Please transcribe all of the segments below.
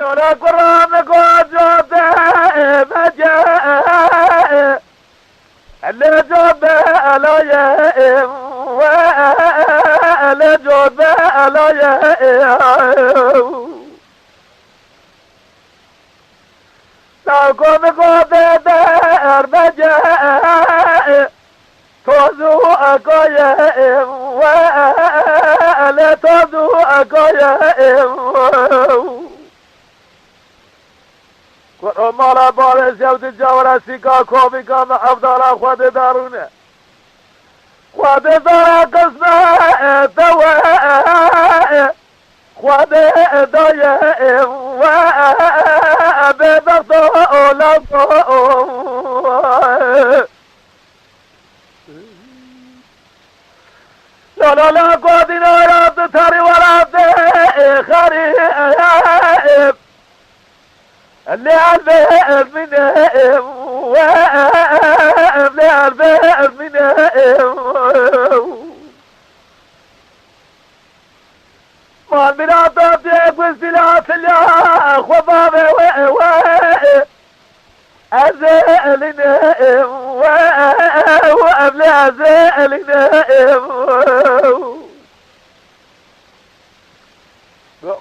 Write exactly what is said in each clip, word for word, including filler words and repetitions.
Ola kurra me gojo de mece. Ele jo be alaye. Ele jo be alaye. Navko min xwe bê derbece, toz û ekoye, we, lê toz û ekoye. Ku o mala bavê zewdî cawra sîka kovîka me evdala Xwedê darûne. Xwedê dara qismete we. Xwedê daye we bêbexto lawko. La la la, godîna ra tu tarî welatê xerî. Lê elbê mine, we, lê elbê mine. Mal mîrata tê gustîla filya xwe bavê we, we. Ez ê elîne, we, we, evlê ez ê elîne.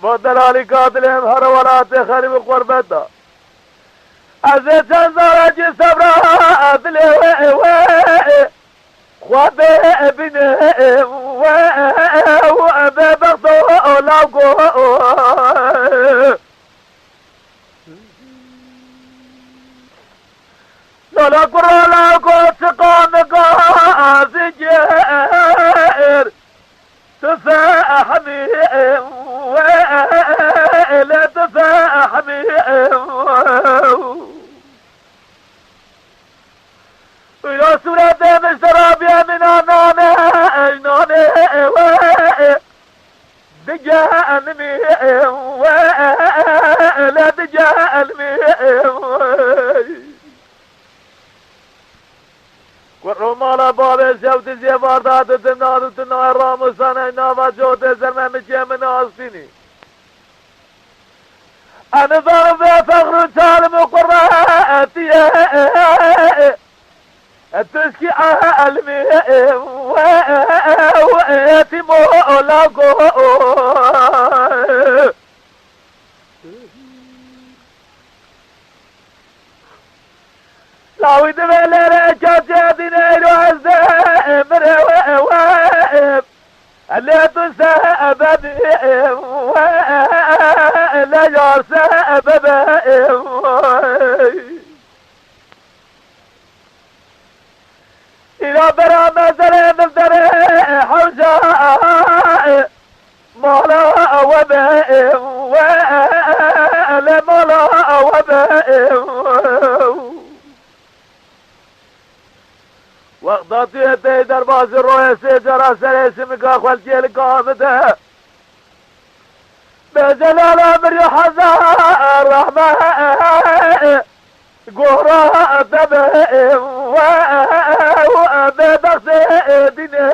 Bo delalî katilên her welatê xerîb û xurbet da. Ez ê çend zarekî sebra dilê we, we. Xwedê bîne, we, we, bêbexto lawko. Lala kurra lawko, çiqa min gazî gêr. Tu fehmî, we, lê tu fehmî. Îro sûretê min ji te ra bîye, min a nane, ey nane, we, digelimî, we, lê digelimî. Kurro mala bavê zewdî zêvarda didim, nadu tu nayê ramusane nava cotê zerme, min kê min astînî. Em zalim ve fexr û çalim û qurretiyê. Tişkî elmê we, we, etîm û lawko. Lawî divê lêre keçê dînê ro ez de mirê we, we. Lê tu sebebî, we, lê yar sebebe. Îra bera mezerê min derê hewca, mala we be, we, lê mala we be. Wexta tu yê tey derbasî royê sê cara serê simika xwelkê li ka bide. Be zelala mirî hezar rehme. Gora te be, we, we, bêbextê dînê.